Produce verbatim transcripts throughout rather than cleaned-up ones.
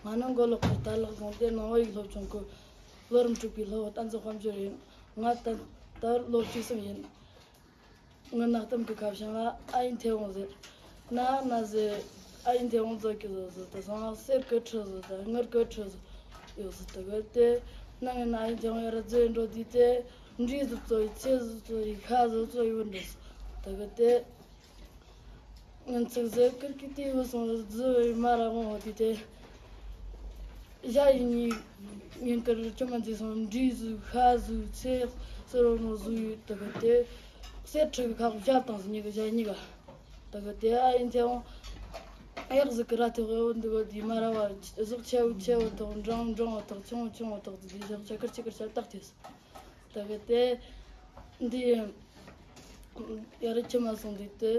ང་ནི་མགོ་ལོག་གི་རྟ་ལག་རྫོང་དེ་ནང་བོད་ཡིག་སློབ་ཆུང་གི་ལོ་རིམ་དྲུག་པའི་སློབ་བུ་བསྟན་འཛིན་དཔལ་འབྱོར་ཡིན། ང་ད་ད་ལོ་བཅུ་གསུམ་ཡིན། ངའི་ནང་གཏམ་གྱི་ཁ་བྱང་ལ་ཨ་ཡེ་མཐེ་བོང་ཟེར། ན་ན་ཟེར། ཨ་ཡེ་མཐེ་བོང་ཟེར་གི་ཟེར་ཟེར། དེ་སང་གསེར་གི་ཁྲི་ཟེར་ཟེར། དངུལ་གི་ཁྲི་ཟེར་ཡོད་ཟེར། དེ་གི་དེ་ནང་ངི་ན་ཨ་ཡེ་མཐེ་བོང་ཡར་ར་རྫི་འགྲོ་དུས་དེ་འབྲས་ཟེར་ཚོ་ཡི། ཚེ་ཟེར་ཚོ་ཡི། ཤ་ཟེར་ཚོ་ཡི་བུ་འདྲ་ཟེར། དེ་གི་དེ་ངན་ཚིག་ཟེར་ཀིར་ཀི་ཏི་བུ་སོང་ཟེར་བའི་མ་ར་འོང་བ་དུས་དེ། ཞ་ཡི་གཉིས་ཉིན་དཀར་ཁྱིམ་མ་འཛིན་སོང་། འབྲས་ཟོས། ཤ་ཟོས། ཚེ་ཟེར་རོ་ནོ་ཟོས་ཡོད། དེ་གི་དེ་གསེར་ཁྲི་གི་ཁ་བཞག་བཏང་ཟེར། གཉིས་གི་ཞ་ཡི་གཉིས་ཀ། དེ་གི་དེ་ཨ་ཡེ་མཐེ་བོང་གཡག་ཟིག་གི་ར་ཐོག་གཡོ་འདུག་གི། དེ་མ་ར་བ་གཟུགས་ཆེ་བོ་ཆེ་བོ་ཐོག་འབྲིང་བོ་འབྲིང་བོ་ཐོག་ཆུང་བོ་ཆུང་བོ་ཐོག་ཟེར། དེ་ཞག་ཆ་ཀིར་ཆི་ཀིར་ཆ་བཏགས་ཐེ་ཟེར། དེ་གི་དེ་འདི་ཡར་ཁྱིམ་མ་སོང་དུས་དེ།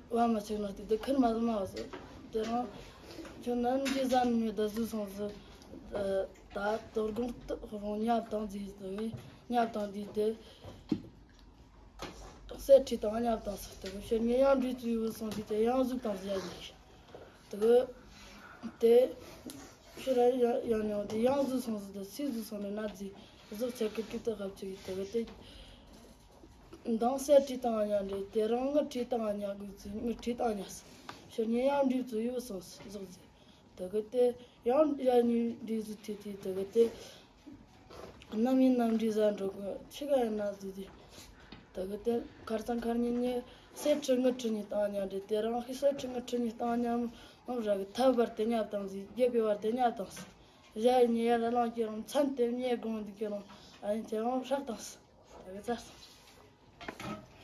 བ་མ་ཆེ་ན་དེ་དེ་ཁིར་མ་མ་བ་ཟེར། དེ་རང་ཁྱོད་ནམ་གྱི་ཟ་ནི་མེད་ད་ཟོས་སོང་ཟེར། ད་དོ་དགོང་དག་རང་ཉབ་བཏང་ཟེར་ཟེར་བས། ཉབ་བཏང་དུས་དེ་གསེར་ཁྲི་དང་ཉབ་བཏང་ཟེར། དེ་གི་ཕྱིར་ངས་གཡང་འབྲས་ཚོ་ཡི་བུ་སོང་དུས་དེ་གཡང་ཟོས་བཏང་ཟེར་ཡ་ཡིན། དེ་གི་དེ་ཕྱིར་ར་ཡང་ཡང་ནས་དེ་གཡང་ཟོས་སོང་ཟེར། དེ་ཚེ་ཟོས་སོང་ནས་ན་ཟེར། གཟུགས་ཆེ་ཀིར་ཀིར་དེ་ཧབ་ཅིག་གི། དེ་གི་དེ། མདང་གསེར་ཁྲི་བཏང་ཉན་རེད། དེ་རིང་དངུལ་ཁྲི་བཏང་ཉན་དགོས་ཚེ་དངུལ་ཁྲི་བཏང་ཉན་ཟེར། ཕྱིར་ངས་གཡང་འབྲས་ཚོ་ཡི་བུ་སོང་ཟེར་ཟེར། དེ་གི་དེ་གཡང་ཡ་གཉིས་འབྲས་ཚོ་ཐེ་ཐེ། དེ་གི་དེ་ནམ་ཡིན་ནམ་འབྲས་ཟ་འགྲོ་གི། ཆི་ག་ཡིན་ན་ཟེར་དེ། དེ་གི་དེ་ཁར་སང་ཁར་ཉིན་ནས་གསེར་ཁྲི་དངུལ་ཁྲི་གཉིས་བཏང་ཉན་རེད། དེ་རིང་གི་གསེར་ཁྲི་དངུལ་ཁྲི་གཉིས་བཏང་ཉན་མོ་ར་གི། ཐབ་བར་དེ་ཉབ་བཏང་ཟེར། རྒྱབ་པའི་བར་དེ་ཉབ་བཏང་ཟེར། ཞ་ཡི་གཉིས་ཡར་ལངས་ཀྱི་རང་མཚན་དེ་ཉེ་དགོང་འདུག་ཀྱི་རང་ཨ་ཡེ་མཐེ་བོང་ཧྲག་བཏང་ཟེར། དེ་གི་ཚར་སོང་།